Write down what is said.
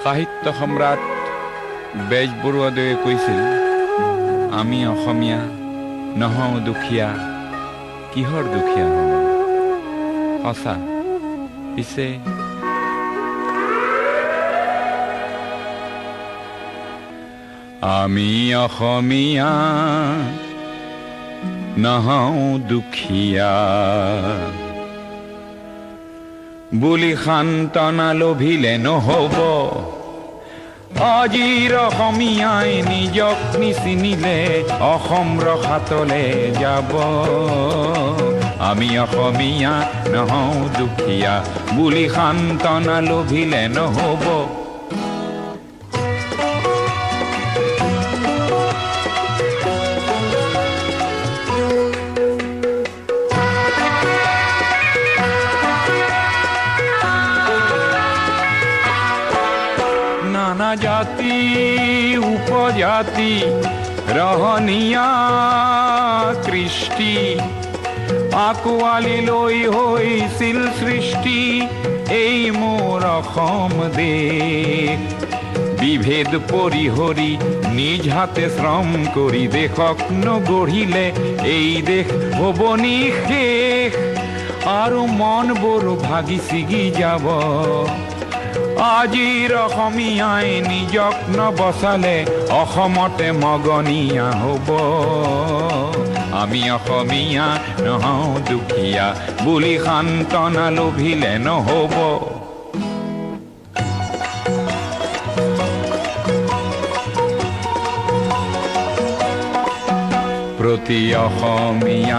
সাহিত্য সম্ৰাট বেজবৰুৱাদেৱে কৈছিল, আমি অসমীয়া নহওঁ দুখীয়া, কিহৰ দুখীয়া হওঁ? সঁচা। পিছে আমি অসমীয়া নহওঁ দুখীয়া বুলি সান্তনা লভিলে নহ'ব। আজিৰ অসমীয়াই নিজক নিচিনিলে অসম ৰসাতলে যাব। আমি অসমীয়া নহওঁ দুখীয়া বুলি সান্তনা লভিলে নহ'ব। নানা জাতি উপজাতি ৰহণীয়া কৃষ্টি আঁকোৱালি লৈ হৈছিল সৃষ্টি এই মোৰ অসম দেশ। বিভেদ পৰিহৰি নিজ হাতে শ্ৰম কৰি দেশক নগঢ়িলে এই দেশ হ'ব নিঃশেষ, আৰু মনবোৰ ভাগি ছিগি যাব। আজিৰ অসমীয়াই নিজক নবচালে অসমতে মগনীয়া হ'ব। আমি অসমীয়া নহওঁ দুখীয়া বুলি সান্তনা লভিলে নহ'ব। প্ৰতি অসমীয়া